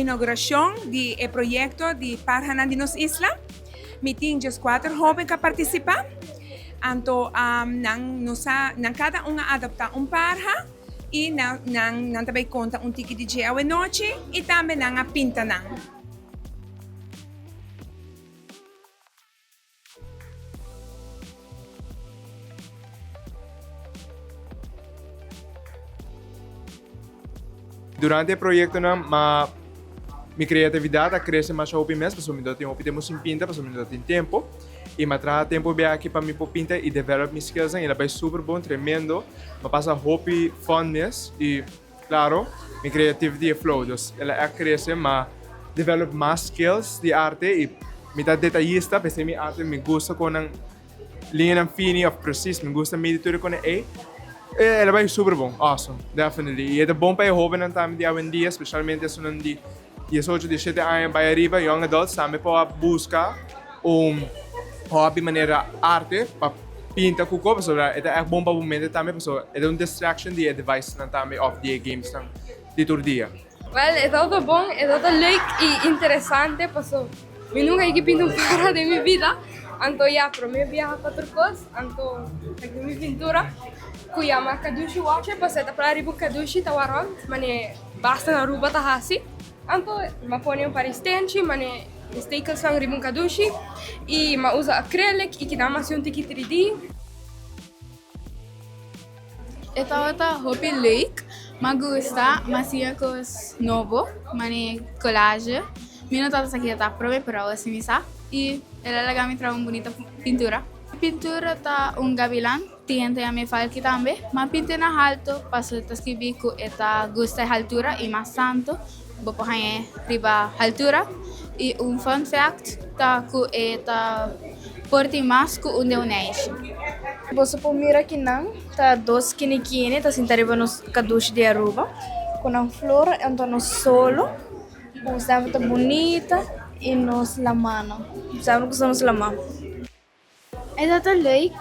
inauguracion di e proyecto di parhanan di nos isla. Mi tin 14 hoben cu a participa. Anto nan nos a nan cada un a adopta un parha y nan nan nan ta bay conta un tiki di dje awe nochi y tambe nan a pinta nan. Durante e proyectonan ma mi creatividad a crece masha hopi mes pasobra mi no tin hopi tempo sin pinta pasobra mi no tin tempo y mi a traha tempo bia aki pa mi por pinta y develop mi skillsnan y el a bay super bon tremendo mi a pasa hopi fun mes y claro mi creativity a flow dus el a crece mi a develop mas skills di arte y mi ta detayista p'esei mi arte mi gusta con nan Liñanan fini of precies, mi gusta midi tur e kone ei. E el a bai super bon, awesome, definitely. Y e ta bon pa e hobennan tambe di awendia, specialmente esunnan di diesocho, diesshete aña bai ariba, young adults, tambe por a busca un hobby manera arte pa pinta cu ko, pasobra e ta echt bon pa bo mente tambe, pasobra e ta un distraction di e devicesnan tambe of di e gamesnan di tur dia. Wel, e tabata bon, e tabata leuk y interesante paso mi nunca yega pinta un para den mi bida. Anto ya, prome biaha pa tur cos, anto aki mi pintura cu yama Kadushi Watcher paso e ta pla riba un kadushi ta wak rond mane basta na Aruba ta haci. Anto mi a pone un par di stenchi mane e stekelsnan riba un kadushi y mi a usa acrylic y kinan mi a haci un tiki 3D. E tabata hopi leuk, m'a gusta, m'a siña kos nobo, mane collage. Mi no tabata sa kiko ta prome, pero awo si mi sa. I el a laga mi traha un bunita pintura. E pintura ta un gavilan, tin hende yam'é falki tambe. M'a pint'é na haltu pasobra ta skibí ku e ta gusta e haltura i mas tantu bo por hañ'é riba haltura. I un fun fact ta ku e ta por tin mas ku un deuneishi. Boso por mira kinan ta dos kinikini ta sinta riba nos kadushi di Aruba ku nan flor anto nos solo ku semper ta bunita i nos lamannan semper ku nos laman. E ta ta leuk,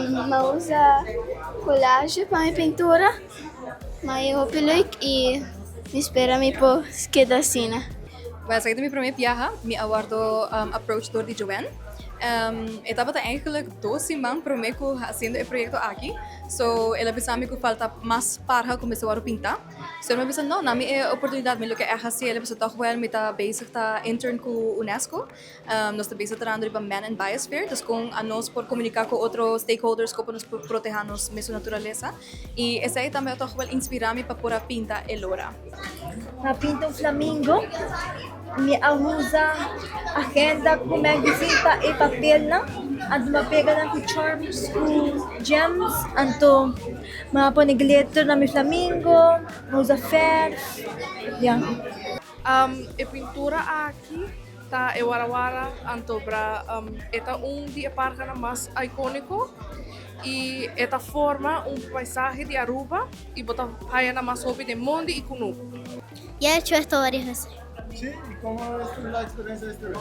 mi a usa collage pa mi pintura, ma e hopi leuk y mi spera mi por keda asina. Well, esaki ta mi prome biaha, mi a wordo approach door di Joanne. E tabata eigenlijk dos siman prome cu haciendo e proyecto aki, so el a bisa mi cu falta mas parha cu mester wordo pinta. So mi a bisa no, na mi e oportunidad, mi lo ke echt haci, el a bisa toch wel mi ta bezig ta intern cu UNESCO. Nos ta bisa trahando riba Man and Biosphere, dus kon anos por komuniká ku otro stakeholders kon pa nos por protehá nos mesun naturalesa. I esei tambe a tòg wèl inspirá mi pa por a pinta e lora. Mi a pinta un flamingo, mi a usa agenda ku magazine pa e papelnan, anto mi a pega nan ku charms ku gems, anto mi a pone glitter na mi flamingo, mi a usa verf, ya. E pintura aki Ta e warawara anto bra e ta un di e parkenan mas ikoniko i e ta forma un paisahe di Aruba i bo ta haya nan mas hopi den mondi i kunuku. Ya he hecho esto varias veces. Sí, y cómo es la experiencia esta vez?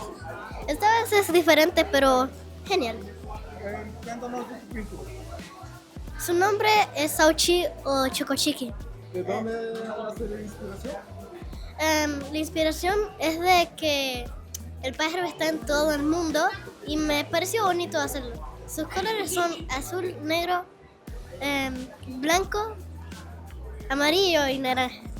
Esta vez es diferente, pero genial. Cuéntanos de tu pintura. Su nombre es Sauchi o Chocochiqui. De dónde nace la inspiración? La inspiración es de que el pájaro está en todo el mundo y me pareció bonito hacerlo. Sus colores son azul, negro, blanco, amarillo y naranja.